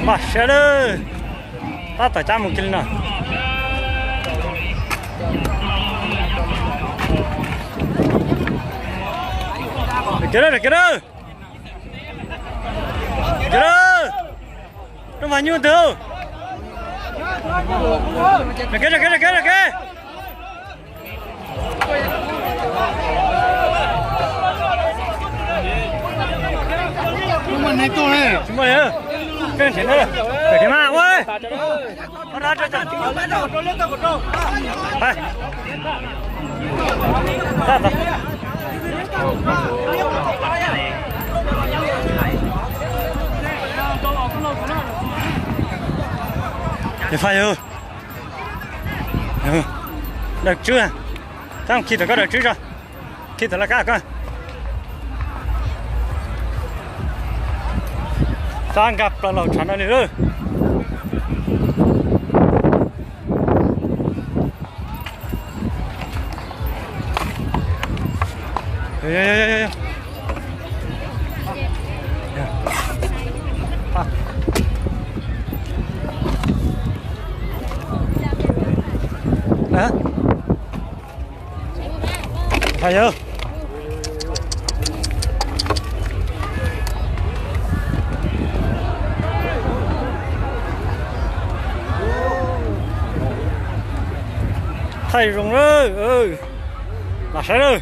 Npaj siab lawm, tab tom cab mus kiag li no. Kiag lawm, kiag lawm, kiag lawm. Rooj vag nyuj twg? Raws kev, raws kev, raws kev, raws kev. Tsis muaj li, raws kev mas ua. Faj yog daws tswb, tab khi tawm koj daws tswb tso, khi tawm laj kab koj. Xab nkag plaws los tshav no li lawm. Thaij zoo lawm, los saib lawm.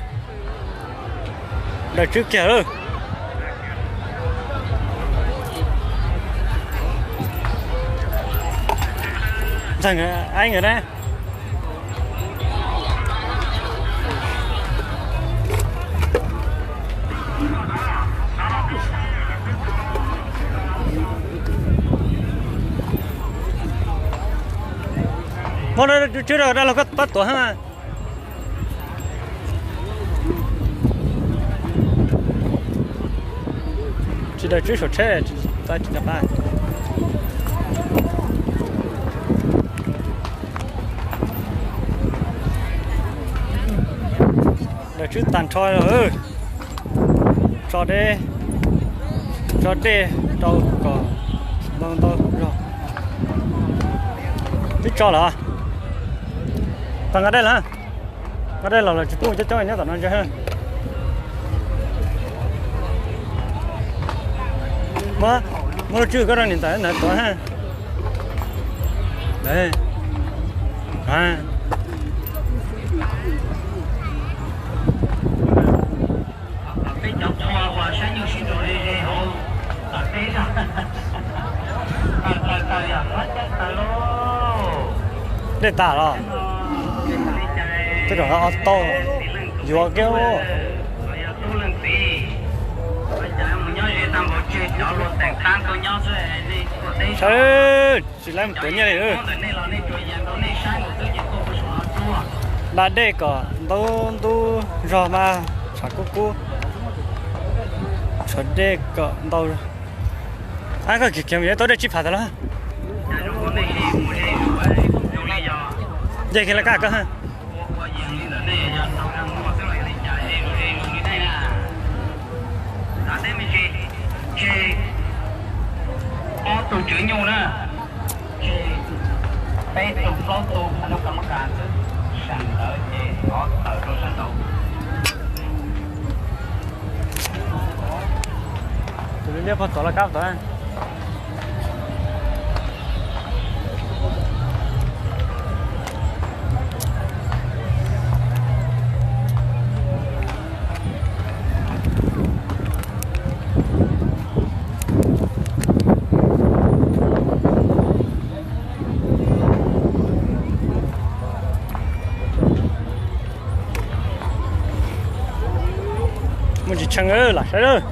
Daws tswb kiag lawm. Ntxeeg eeb na. Muab tswb rau dab laug koj pab tuav hab. Tsis daws tswb saum tsheb, tsis tau pab. Daws tswb tag nrho. Tso dej, tso dej rau kom ntau ntau zog. Twb tso lawm. Tau nqa dej lawm. Nqa dej los los tsis pub coob coob nyob tom no ntsia. Muab lub tswb koj rau niam ntawm ntawd tuav. Peb cov qhua uas saib nyuj sib nraus ze ze hauv tom teb zog. Taws taws taws yog qab cab taws lauj. Dej tas los? Tej zaum o tau yuav kiag. Yog tub leej txiv, ua cas mus nyob ze tag npaum tseg cov luag teem qab tuaj nyob xwb, nej tuaj teb. Tsis laib mus tuav nyiaj li. Da dej kom ntub ntub zog mas tshav kub kub. Tshuav dej kom ntau. Ab, koj kiag kiag mus yuav tau dej tsib phav tas los. Nce kiag laj kab koj. Ob tug tswv nyuj na, peb tug plaub tug lub ka mab kas xwb, sawv ntawd ces qhov tawm rau sab nraud. Tus liab pog tuav laj kab tod. Muaj tsis tsheej, lam saib lawm.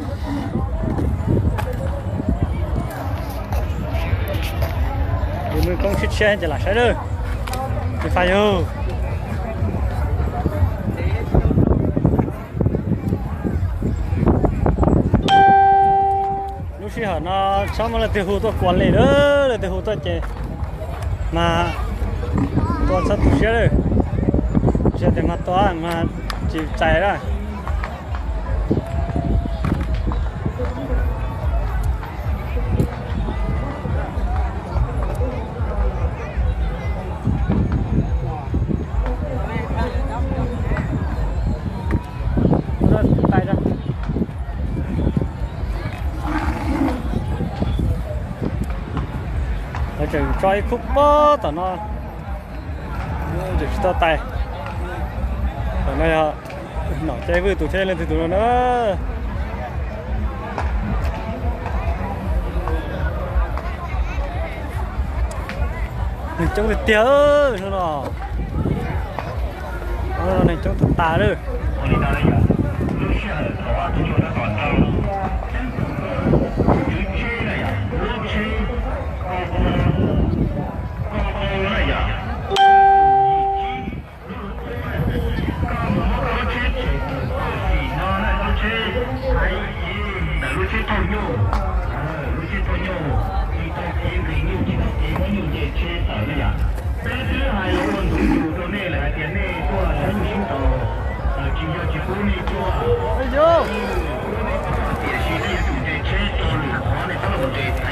Yus muaj koob tshiab tshiab ces lam saib lawm. Faj yug. Lub sij hawm no txhob muaj leej twg hu tuaj kuas li lawm, leej twg hu tuaj ces mas tua txhob tu siab lawm. Tsis yog tias mas tua mas tsis txais lawm. Tseem tso ib khub pob tom no, tseem tsis tau tais. Tom no yog nom cai vwj tus thiab leej twg tus no na. Neeg coob tiag tiag hnub no. Neeg coob tas tas lawm.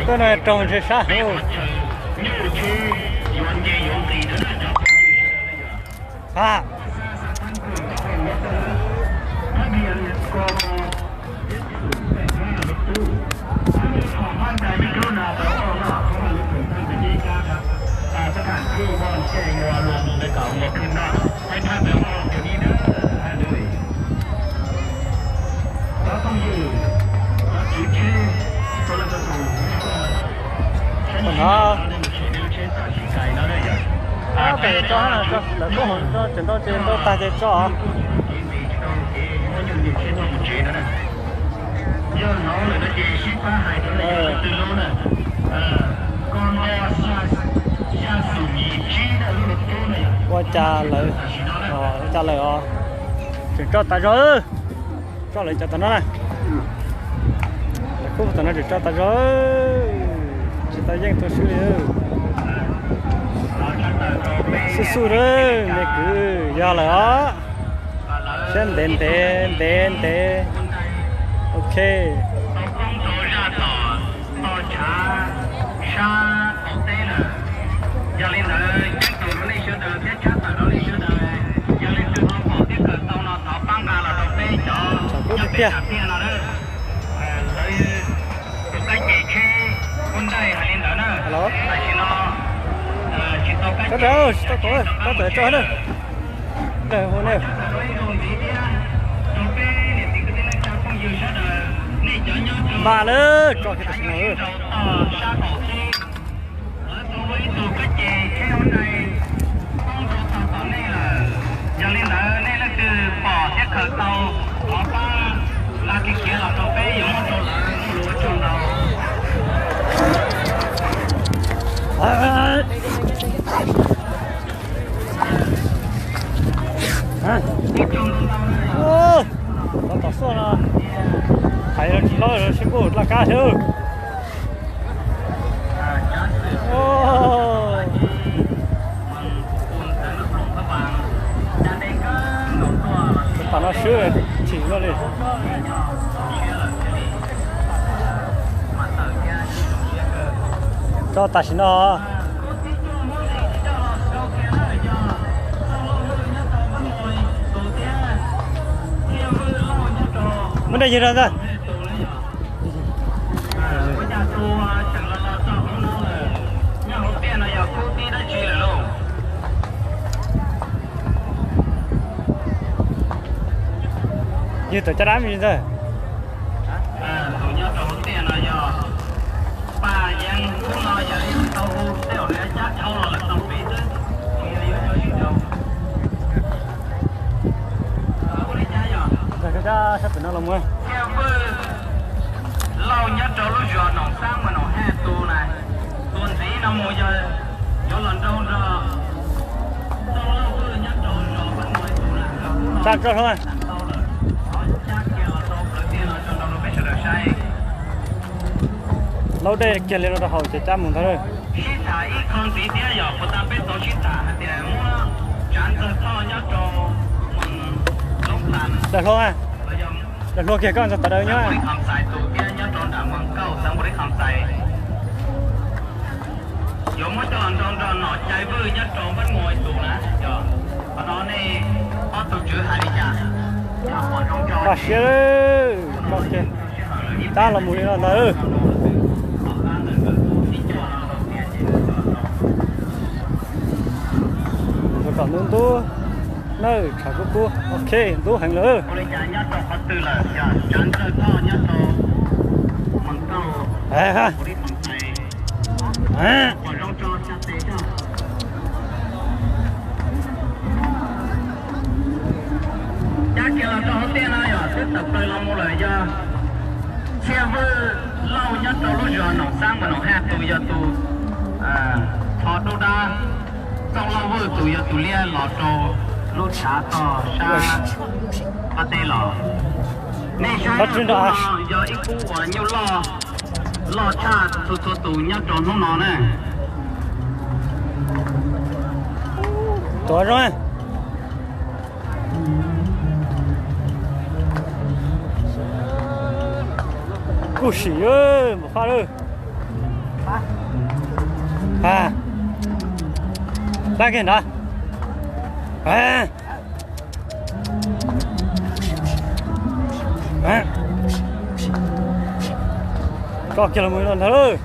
Tuaj no raug ntshe sab hauv. Ha. Ntawm no, tso, lawv koob hmoov tso, tseem nrau ces nrau tag ces tso. Ua cas lawv, ua cas lawm os? Tseem tso tas zog, tso lawv cov tom no na. Lawv koob tom no tseem tso tas zog, tsis tau yeej tua swb li. Xub xub na, me kwv, yog lawm os. Siab ntev ntev ntev ntev. Ok. Yog li ntawd, ceeb toom rau nej sawv daws thiab tshab tawm rau nej sawv daws. Yog leej twg ho pom thiab kawm tau no thov pab nqa los rau peb cov nyob pem tiag no na. Lawv tus kab ces tsheb Hyundai hais li ntawd na. Tam sim no tsis tau kab ces, tsis tau kab ces tso na. Npaj lawm, tso kiag tam sim no. Yog li ntawd nej leej twg pom thiab khaws tau, thov pab nqa kiag kiag los rau peb yuav muab rau lawv muaj lus ua tsaug ntau. Ua tsaug ntau ntau. Tom tom xuaj no, hais los tsis hlob sib npuj laj kab thiab. Tam no swb chim luaj li. Tso tam sim no. Muab dej yig rau ntag. Yog tawm caj dab me ntag. Sab pem no los mus. Lauj nyob rau lub zos Noom Xab mas Noom Haj tus na, tus ntxiv no mus yog yuav los nrau nrog Txooj Lauj nyob rau zos Pab Muas tus na. Tag nrho hlo, thov cab kiag los rau plawv tiaj no tso nrau rau peb sawv daws saib. Laub dej kiag li no rau hauv ces cab mus ntag. Sib tham ib qho ntxiv thiab yog puas tas peb tau sib tham hais tias muab tsav ntxawg thoj nyob rau Moos Loob Xas, daws hluas, daws hluas kiag koj ntxog tas daws nyob. Yuav muab coj nrog nrog Nom Cai Vwj nyob rau Pab Muas tus na, yog qhov no nej ob tug tswv hais li cas? Koj siab, koj kiag, tab los mus li no ntag. Nawb, tshav kub kub, ok, ntub heev lawm. Cab kiag los rau hauv tiaj no yog twb tawm plaws los mus lawm yog Txhiaj Vwj Lauj nyob rau lub zos Noom Xab Npas Noom Haj tus yog tus tho dub dab, Txooj Lauj Vwj tus yog tus liab los rau lub tshav toj sab qab teb los. Nej saib hnub no yog ib khub uas nyuj loj, loj tshaj txhua txhua tus nyob rau hnub no na. Tuav zoo. Kuj sim, mus faj lawm. Pab kiag nrad. Tso kiag los mus no ntag lawm.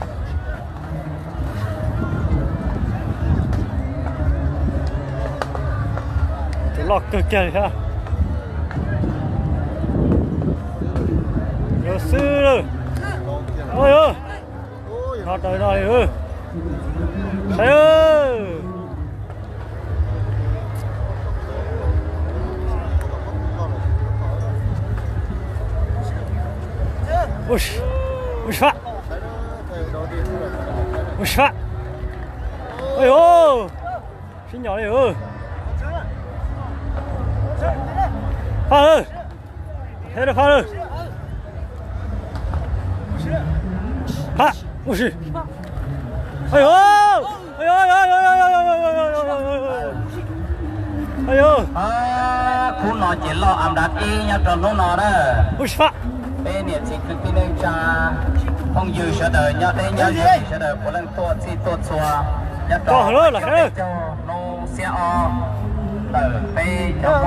Tus loj kawg kiag li thiab. Yuav xwb lawm. Ua yuav no raws no li. Saib. Ua si fab. Ua si fab. Ua yuav. Sib nyom li. Fab lawm. Thiab fab lawm. Fab. Ua si. Ay, ay, ay, ay, ay, ay, ay, ay, ay, ay, ay, ay, ay, ay, ay. Khub no ces loj am dab ib nyob rau hnub no na. Ua si fab. Peb niam txiv kwv tij neej tsa, phooj ywg sawv daws nyob deb nyob ze sawv daws puav leej tuaj txhij tuaj txhua nyob rau lub caug hnub xiab ob ntawm peb cov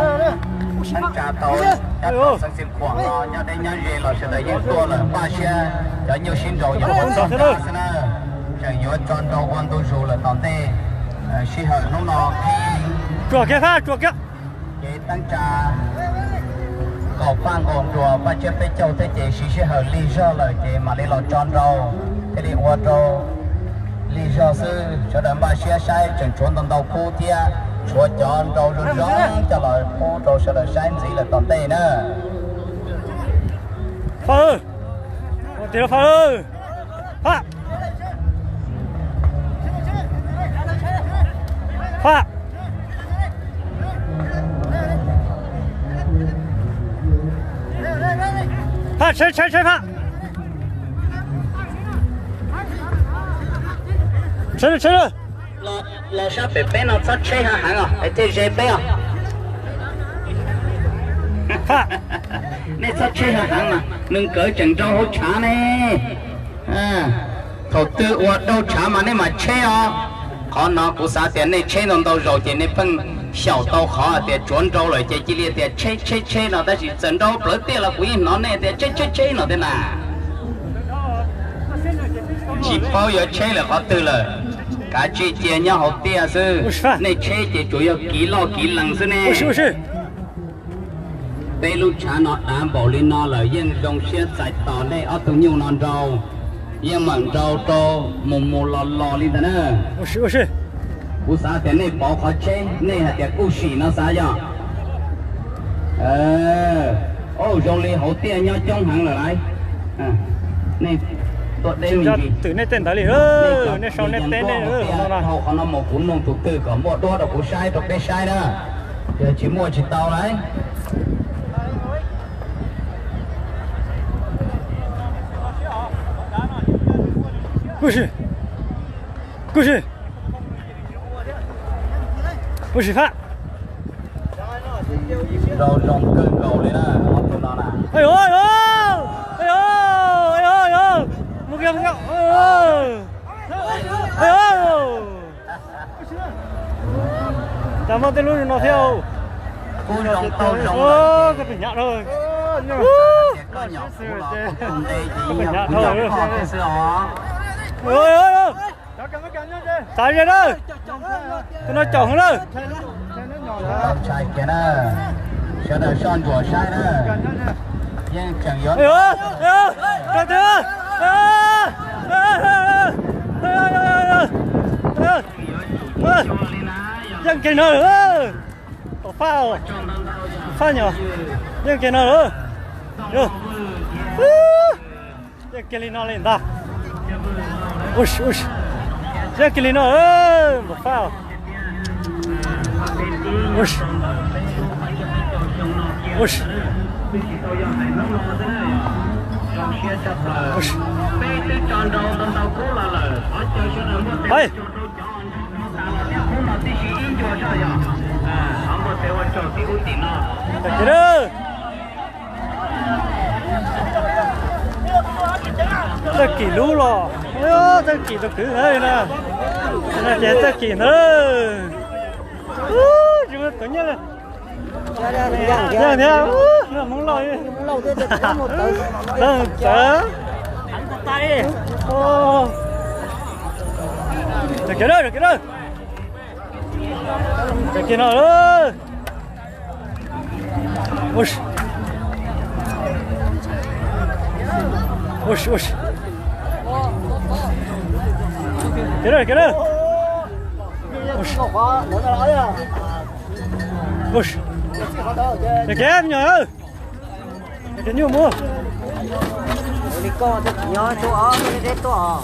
Hmoob neej tsa tau nyob rau xeev Xeev Khuam no nyob deb nyob ze los sawv daws yeej tuaj lawm npaj siab cov nyuj sib nraus yuav ua txoj kab xwb na. Tseem yuav tso nrau ua ntu zus lawm tom ntej. Sij hawm hnub no tsuas kiag fab tsuas kiag. Ces teeb tsa nkaum paj nkaum nruas paj tsiab peb caug thiab ces siv sij hawm lig zog lawm ces mam li los tso nrau thiaj li ua rau lig zog xwb. Sawv daws npaj siab saib tseem tshuav ntau ntau khub thiab tshuav cov nrau zoo zoo coj los pub rau sawv daws saib ntxiv lawm tom ntej na. Fab, ua tiag fab, fab, fab, fab, tsheb tsheb tsheb fab, tsheb tsheb. Los sab pem peb no txhob tsheb heev heev os, es thiaj ze peb os. Nej txhob tsheb heev heev mas nws nkawd tseem nrau hauv tshav ne. Thaum twg ua dau tshav mas nej mam tsheb os. Qhov no kuv xav tias nej tsheb ntau ntau zaus ces nej pheej xyaum tau qhov hais tias tsuav nrau lawm ces cia li tias tsheb tsheb tsheb no, tab sis txawm nrau plawv tiaj los kuv yeej hnov nej tias tsheb tsheb tsheb no thiab na. Tsis paub yuav tsheb lawm qhov twg lawm, kav tsij cia nyob hauv tiaj xwb. Nej tsheb ces tsuas yog kiv loj kiv lees xwb ne. Peb lub tshav no dav npaum li no lawm yeej zoo siab txais tos nej ob tug nyuj no nrau, yeej meem nrau rau mus mus los los li ntawd na. Kuv xav tias nej pauv qhov tsheb, nej hais tias kuj sim no xav yog. Au, zoo li hauv tiaj nyob coob heev lawm lauj. Nej tuaj deb me ntsis. Twm nej tej ntawd li, nej sau nej teb nej no. Dhau qhov no mus kuv nug tus twg kom muaj duab rau kuv saib rau peb saib na. Yog tsis muaj tsis tau lauj. Kuj si, kuj si, kuj si fab. Rau zoo kawg nkaus li na, qhov tus no na. Ay, ay, ay, ay, ay, ay, mus kiag, mus kiag. Ay, ay. Cas muaj tej lub no thiab. Kuj zoo tau zoo. Koj tus nyab, koj nyab dhau xwb os. Txav ze na. Tus no caum heev lawm. Tau ntshai kiag na, sawv daws soj ntsuam saib na, yeej tseem yuav yeej kiag no, fab, fab nyom, yeej kiag no. Yeej kiag li no li ntag. Yeej kiag li no, npam fab. Hais. Txawj Kim lub los, Txawj Kim tus kwv ntawd na, ces Txawj Kim ntawd, tsis muaj tus nyiaj li. Yog thiab, Hmoob Lauj, txawv. Tawm kiag na, tawm kiag na. Tawm kiag no. Kiag na, kiag na. Kiag me nyuam, kiag nyuj mus. Li koj nyob rau ob deb tuaj,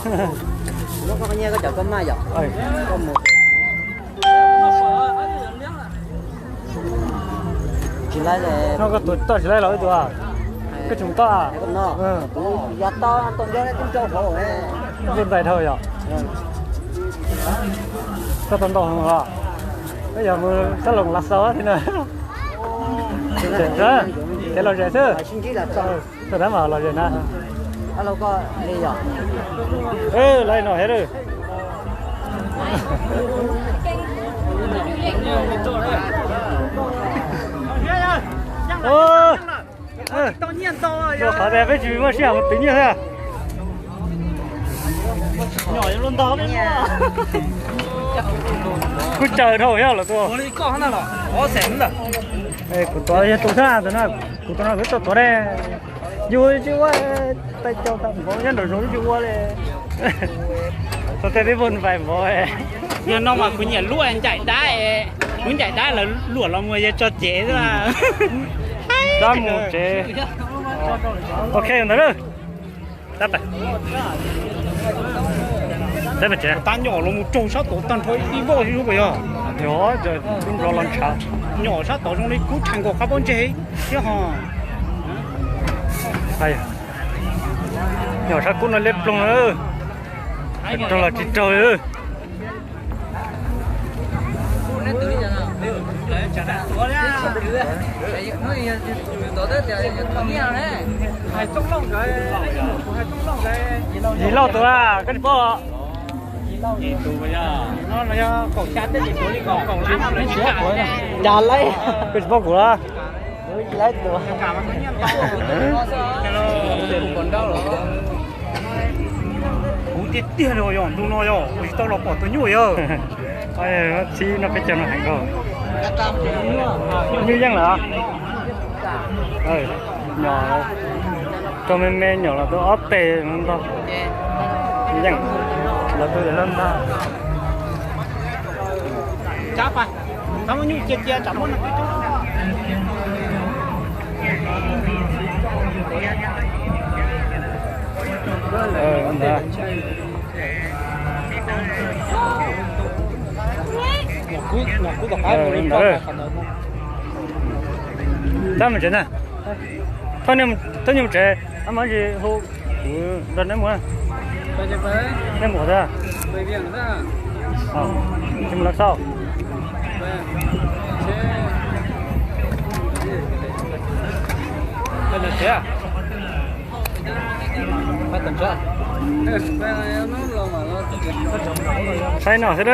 muab koj nyiaj koj cov koj maj yom. Koj mus. Tsis laib no koj tus toj tsis laib los ib tug, koj tsis mus toj. Kuv yav tau tau nco tib rau hauv, ntuj ntais dhau yom. Toj tau ntau heev os. Peb yog mus sab Loos Lav Xaus thiab na. Ces los zem xwb. Tau tab mas los zem na. Lawv no thiab. Qhov tias peb tsis muaj sij hawm mus twv nyiaj thiab. Kuj caw dhau thiab los tuaj. Kuv tuav yog tus xwb, kuv tuav no kuv tau tuav ne. Yus tsis ua, tais caus tau npaum nyob nraum zoov tsis ua li. Txog tej peb poj npaim npaum. Yog no mas kuv nyiam luaj ncaim dab, kuv ncaim dab lawv luam los mus yog tso cev xwb. Dab mus tsev. Ok ntawd lawm. Tab nyom los mus raug sab tod tag nrho ib voj xwb puas yog? Yog, tub nrov los ntshav. Nyom sab tod zoo li kub rhais nkaus qab pob ntseg thiab ho. Nyom sab kub no liab ploog na. Raug los tsis raug li. Yim Lauj tus a, koj tsis paub. Cas laib, koj tsis paub kuv a. Kuv tiag tiag li yog ntu no yog kuv tsis tau los pom tus nyuj yog. Txib no peb caug no heev kawg. Nyuj yeej lawm. Nyom rau me me nyom los tus ob teg ntag. Yeej los tus lawm ntag. Tab mus tsev na. Thauj nyuj mus tsev, ab mam tsis hu kuv nrog neb mus. Neb mus qhov twg? Tsis mus Lav Xaus. Saib no xwb,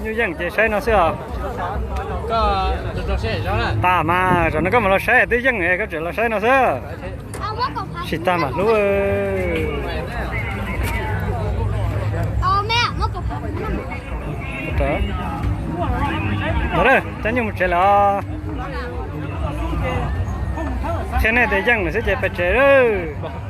nyuj yeej ces saib no xwb os. Tas mas, zaum no koj mam los saib twb yeej es koj tseem los saib no xwb. Tsis tas mam hlub. Ntawd, cab nyuj mus tsev lawm. Qhia nej tias yeej lawm xwb ces pem tsev lawm.